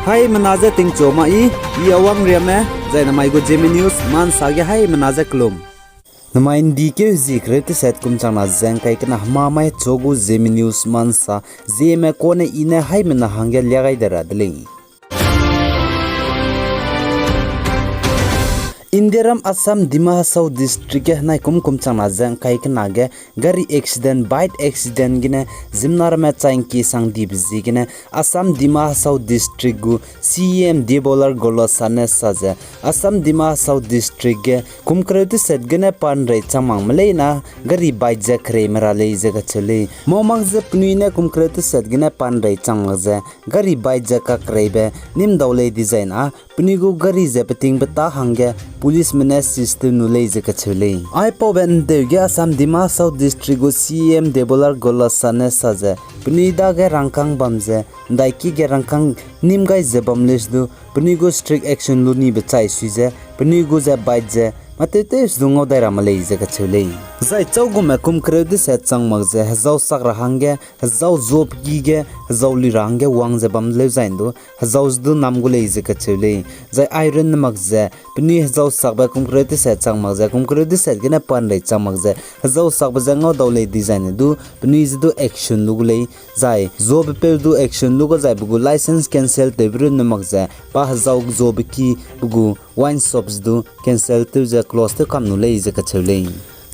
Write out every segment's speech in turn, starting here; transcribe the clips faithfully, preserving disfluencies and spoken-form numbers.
Haimena je tingchu ma i, i Awang Riame, zai namai gu Zeme News Mansa ge haimena je kelum. Namai ndi keu zi kereu teset kum changna ze ngkai kena hema mai chu gu Zeme News Mansa, Zeme kone i ne haimena hangge lia gai de ra de lei. Indiaram Assam Dima Hasao District ge henai kum kum changna ze ngkai kena ge gari accident, bike accident gene ziemmena ramme chai ngki sang dibe ziegene Assam Dima Hasao District gu C E M Debolal Gorlosa ne sa ze, Assam Dima Hasao District ge kum kereu teset gene pa nrei chang mak me leina gari bike ze kereime ra lei ze kacheu lei. Mau mak ze penui ne kum kereu teset gene pa nrei chang mak ze gari bike ze kakereibe nîm dau lei dizai na, penui gu gari ze peting peta hangge policeme ne seize tew nu lei ze kacheu lei. Aipaube ndeu ge Assam Dima Hasao District gu C E M Debolal Gorlosa ne sa ze, penui dage rangkâng bam ze, ndaiki ge rangkâng nîm gai ze bam lei sedu, penui gu strict action lu nibe chai sui ze, penui gu ze bike ze, matew tew sedu ngau dai ra me lei ze kacheu lei. Zai chau gume kum kereu teset chang mak ze, hezau sak ra hangge, hezau zuapeki ge, hezau lui ra hangge wang ze bam leu zai ndu, hezau sedu nam gu lei ze kacheu lei. Zai iron ne mak ze, penui hezau sakbe kum kereu teset chang mak ze, kum kereu teset gene pa nrei chang mak ze, hezau sakbe ze ngau dau lei dizai ne du, penui ze du action lu gu lei. Zai zuabe peu du action lu gu zai pe gu license cancel tewbe run ne mak ze, pa hezau zuabe ki pe gu wine shop ze du cancel tew ze close tew kam nu lei ze kacheu lei.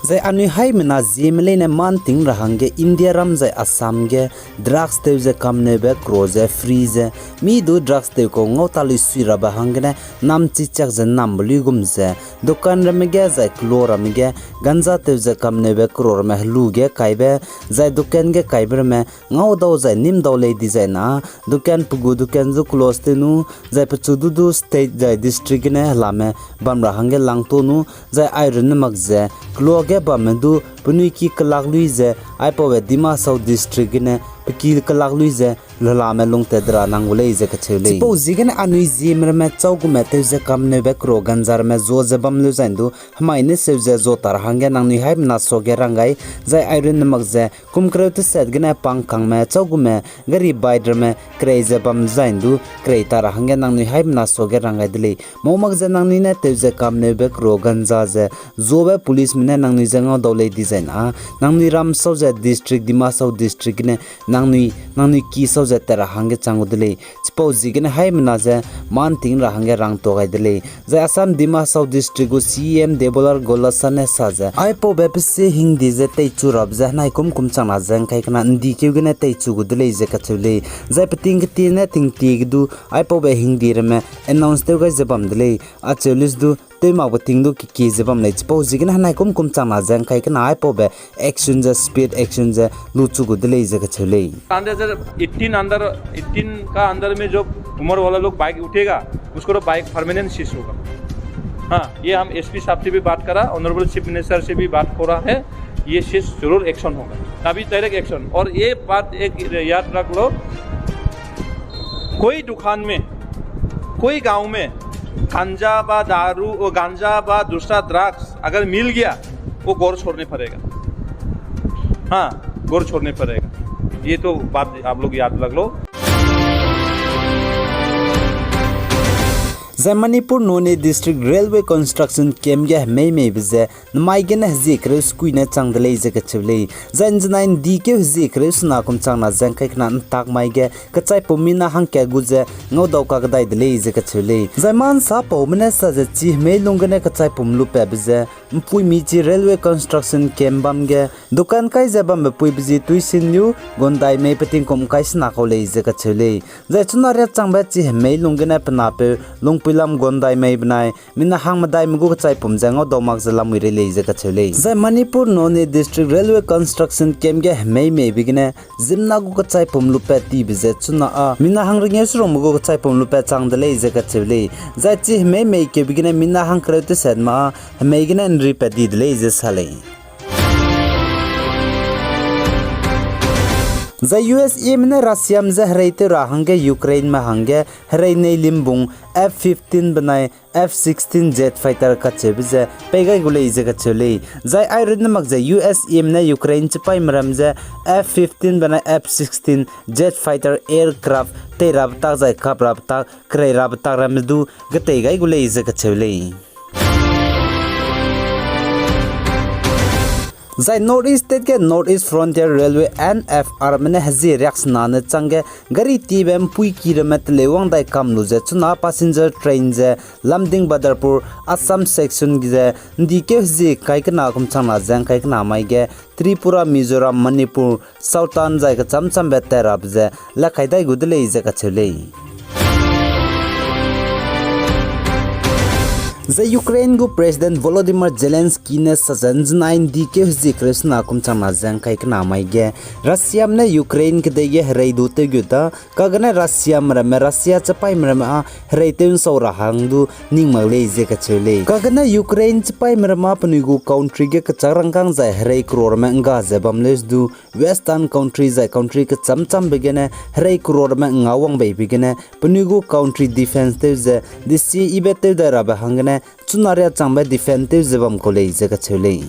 Zai anui haimena Zeme leine man ting ra hangge Indiaram zai Assam ge drugs tew ze kamneube kro ze free ze, mi du drugs tew kau ngau ta lui sui rabe hanggene namchi chak ze nambe luigum ze, dukan ramme ge zai kelo ramme ge ganja tew ze kamneube kro ramme helu ge kaibe, zai dukan ge kaibe ramme ngau dau zai nîm dau lei dizai na, dukan pe gu dukan zu close tew nu, zai pechu du du state zai district gene helame bam ra hangge lang ta nu, zai iron ne mak ze, kelo ge bamme du penui ki kelak lui ze, aipaube Dima Hasao District gene pe ki kelak lui ze, helame lungtat de ra nang gu lei ze kacheu lei. Chipau ziegene anui Zeme ramme chau gume tew ze kamneube kro ganja ramme zua ze bam leu zai ndu, hemai ne seu ze zua ta ra hangge nangnui haimena suage rang gai, zai iron ne mak ze, kum kereu teset gene pangkangme chau gume gari bike ramme kerei ze bam zai ndu, kerei ta ra hangge nangnui haimena suage rang gai de lei. Mau mak ze nangnui ne tew ze kamneube kro ganja ze, zuabe policeme ne nangnui ze ngau dau lei dizai na, nangnui ram sau ze district, Dima Hasao District gene nangnui, nangnui ki sau ze tat ra hangge chang gu de lei. Chipau ziegene haimena ze man ting ra hangge rang ta gai de lei. Zai Assam Dima Hasao District gu C E M Debolal Gorlosa ne sa ze, aipaube pe sie hingdi ze teichu rabe ze henai kum kum changna ze ngkai kena ndi keu gene teichu gu de lei ze kacheu lei. Zai peting ketie ne tingtie ge du, aipaube hingdi ramme announce tew gai ze bam de lei. Acheu lei sedu, tew makbe ting du kekie ze bam lei. Chipau ziegene henai kum kum changna ze ngkai kena aipaube action ze, speed action ze luchu gu de lei ze kacheu lei. अंदर से एटीन अंदर, एटीन का अंदर में जो उम्र वाला लोग बाइक उठेगा, उसको तो बाइक परमानेंट सीज होगा। हाँ, ये हम एसपी साहब से भी बात करा, ऑनरेबल चीफ मिनिस्टर से भी बात हो रहा है, ये सीज जरूर एक्शन होगा, अभी डायरेक्ट एक्शन। और ये बात एक याद रख लो, कोई दुकान में, कोई गांव में गांजा बा दारू, वो गांजा बा दूसरा ड्रग्स अगर मिल गया, वो घर छोड़ने पड़ेगा। हाँ, घर छोड़ने पड़ेगा। ये तो बात आप लोग याद रख लो। Zai Manipur Noney District Railway Construction Camp ge hemei meibe ze, namai gene hezie kereu sekui ne chang de lei ze kacheu lei. Zai nzenai ndi keu hezie kereu sena kum changna ze ngkai kena ntak mai ge, kechaipum mina hangkat gu ze ngaudau kakdai de lei ze kacheu lei. Zai mansa paume ne sa ze chi hemei lung gene kechaipum lupatbe ze, mpuimi chi railway construction camp bam ge, dukan kai ze bambe puibe zi Tuisinliu Gondaimei peting kum kai sena kau lei ze kacheu lei. Zai chuna riachangbe chi hemei lung gene pe napeu Lungpuilam Gondaimei benai, mina hang medaime gu kechaipum ze ngaudau mak ze lamui rei lei ze kacheu lei. Zai Manipur Noney District Railway Construction Camp ge hemei meibe gene, ziemmena gu kechaipum lupat tibe ze chuna â, mina hang rengeu serungme gu kechaipum lupat chang de lei ze kacheu lei. Zai chi hemei mei keube gene mina hang kereu tesetme â, hemei gene nripat di de lei ze sa lei. Zai U S Ame ne Russiame je hereitew ra hangge Ukraineme hangge herei nei limbung F fifteen benai F sixteen jet fighter kacheube ze pei gai gu lei ze kacheu lei. Zai airunne mak ze U S Ame ne Ukraine chipaîme ram ze F fifteen benai F sixteen jet fighter aircraft tei rabe tak zai kap rabe tak, kerei rabe tak ramme du getei gai gu lei ze kacheu lei. Zai North East State ge North East Frontier Railway, N F R me ne hezie riaksena ne changge gari tiebe mpuiki ramme teleu wang dai kam lu ze chuna passenger train ze Lumding Badarpur Assam section ge ze ndikeu hezie kai kena kum changna ze ngkai kena mai ge Tripura, Mizoram, Manipur, Southern zai kecham chambe tat rabe ze le kai dai gu de lei ze kacheu lei. Zai Ukraine gu President Volodymyr Zelensky ne sa ze nzenai ndikeu hezie kereu sena kum changna ze ngkai kena mai ge Russiame ne Ukraine kedei ge herei du tew gu da, kagene Russiame ramme Russia chipaîme ramme â herei tew nsau ra hang du ning mak lei ze kacheu lei. Kagene Ukraine chipaîme ramme â penui gu country ge kechak rangkâng zai herei kero ramme ngga ze bam leu du Western country zai country kecham chambe gene herei kero ramme nga wang beibe gene penui gu country defence tew ze desi ibe tew dai rabe hanggene chuna riâ changbe defend tew ze bam kau lei ze kacheu lei.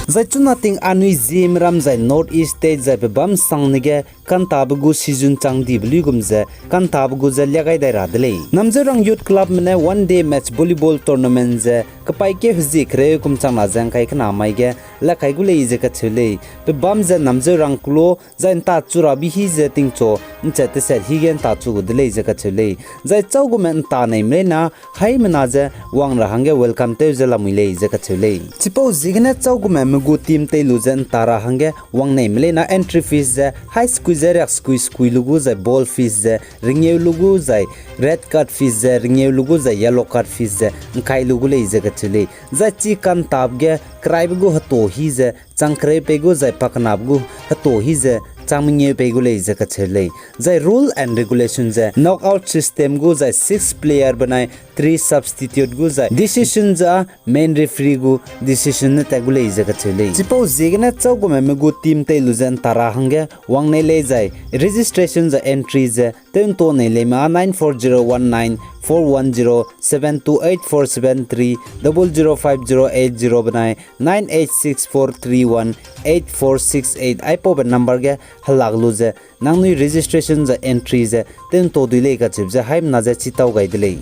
Zai chuna ting anui Zeme ram zai North East State zai pe bam sangne ge kantabe gu season chang dibe luigum ze kantabe gu ze lia gai dai ra de lei. Namzeurang Youth Clubme ne one day match volleyball tournament ze kepaîkeu hezie kereu kum changna ze ngkai kena mai ge le kai gu lei ze kacheu lei. Pe bam ze namzeurang kulo zai nta chu rabe hi ze tingchu nchat teset hi ge nta chu gu de lei ze kacheu lei. Zai châugume nta neime leina haimena ze wang ra hangge welcome tew ze lamui lei ze kacheu lei. Chipau ziegene châugume me gu team tei lu ze nta ra hangge wang neime leina entry fees ze hai sekui ze riak sekui sekui lu gu zai ball fees ze ringeu lu gu zai red card fees ze ringeu lu gu zai yellow card fees ze ngkai lu gu lei ze kacheu lei. Zai chi kantabe ge keraibe gu heto hi ze chang kereu pei gu zai pakenabe gu heto hi ze chang mengeu pei gu lei ze kacheu lei. Zai rule and regulation ze knockout system gu zai six player benai three substitute gu zai decision ze â main referee gu decision ne tat gu lei ze kacheu lei. Chipau ziegene châugume me gu team tei lu ze nta ra hangge wang nei lei zai registration zai entry ze tew nto nei leime â nine four zero one nine four one zero seven two eight four seven three, double zero five zero eight zero benai nine eight six four three one eight four six eight aipaube number ge helak lu ze nangnui registration zai entry ze tew nto dui lei kacheube ze haimena ze chitau gai de lei.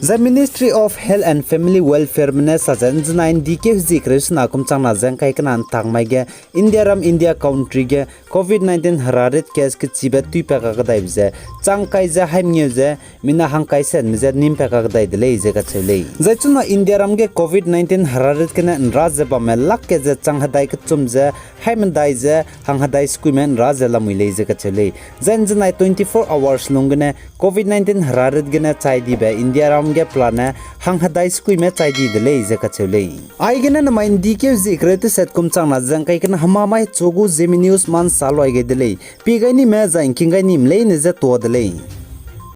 Zai Ministry of Health and Family Welfareme ne sa ze nzenai ndikeu hezie kereu sena kum changna ze ngkai kena ntak mai ge India ram India country ge Covid nineteen herarit case kechibe tuipa kakdaibe ze chang kai ze haimengeu ze mina hangkai senme ze nimpa kakdai de lei ze kacheu lei. Zai chuna India ram ge Covid nineteen herarit gene nra ze bamme lak ke ze chang hedai kechum ze haimedai ze hang hedai sekuime nra ze lamui lei ze kacheu lei. Zai nzenai twenty-four hours lung gene Covid nineteen herarit gene chai dibe India ram ge pelane hang hedai sekuime chai di de lei ze kacheu lei. Aigene namai ndikeu hezie kereu teset kum changna ze ngkai kena hemamai chu gu Zeme News man sa luai gai de lei. Pie gai nime zai ngking gai nime leine ze tua de lei.